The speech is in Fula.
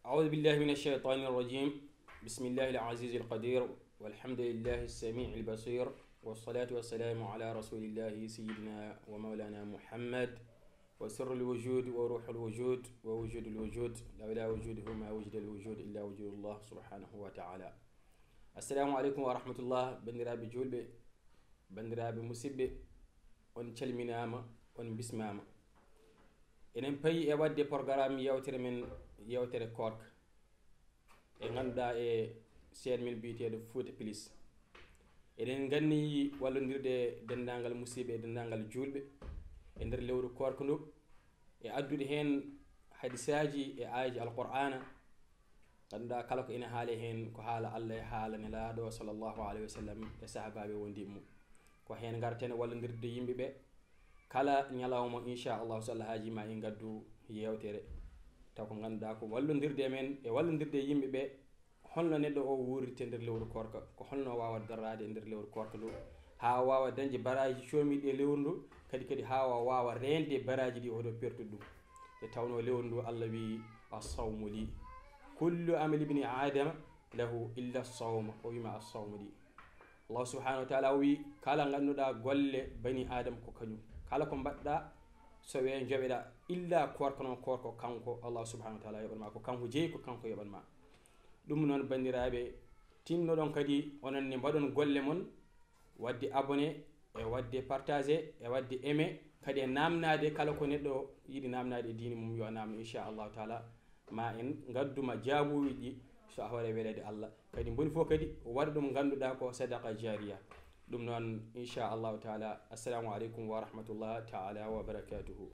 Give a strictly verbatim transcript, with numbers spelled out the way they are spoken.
أعوذ بالله من الشيطان الرجيم. بسم الله العزيز القدير، والحمد لله السميع البصير، والصلاة والسلام على رسول الله سيدنا ومولانا محمد، وسر الوجود وروح الوجود ووجود الوجود، لولا وجوده ما وجد الوجود إلا وجود الله سبحانه وتعالى. السلام عليكم ورحمة الله. Banndiraaɓe juulɓe, banndiraaɓe musidɓe, on calminaama, on mbismaama. Eɗen payi e waɗde programme yewtere men, yewtere koorka, e ngannduɗaa e chaîne men biyeteeɗo Fouta Plus. Eɗen nganni wallondirde denndaangal musidɓe e denndaangal juulɓe e nder lewru koorka ndu, e addude heen hadisaaji e aayeeji Alqur'aana, ngannduɗaa kala ko ina haale heen ko haala Allah e haala Nelaaɗo sallallahu alayhi wa sallam e sahaabaaɓe wondiiɓe mum. Ko heen ngarten wallondirde yimɓe ɓe kala ñalawma, inchallahu, so Allah haajii ma en ngaddu yeewtere. Taw ko ngannduɗaa ko wallondirde men e wallondirde yimɓe ɓe, holno neɗɗo o wuurrite nder lewru koorka, ko holno waawa darraade e nder lewru koorka ndu, haa waawa dañde baraaji coomiiɗi e lewru ndu, kadi, kadi haa waawa reende baraaji ɗi oɗo pertude ɗum. Nde tawnoo lewru ndu Allah wii, "As-sawmu li, kullu amali ibni Adama lahu illa as-sawma." O wiima as-sawmu li. Allah subhanahu wa taala o wii, "Kala ngannduɗaa golle bani Adama ko kañum. Kala ko mbaɗɗaa, so wee njoɓeɗaa, illa koorka noon, koorka ko kanko Allah subhanahu wa taala yoɓan ma, ko kanko jeyi, ko kanko yoɓan ma." Ɗum noon, banndiraaɓe, tinnoɗon kadi onon ne mbaɗon golle mon, waɗde abonné, e waɗde partagé, e waɗde aimé, kadi e naamnaade kala ko neɗɗo yiɗi naamnaade e diine mum yo naamno, inchallahu taala, ma en ngaddu ma jaabuuji ɗi, so a hoore weleede Allah. Kadi mboni fof kadi waɗa ɗum ngannduɗaa ko sadaqa jaariya. Ɗum noon, inchallahu taala, assalamu aleykum wa rahmatullah taala wa barakatuhu.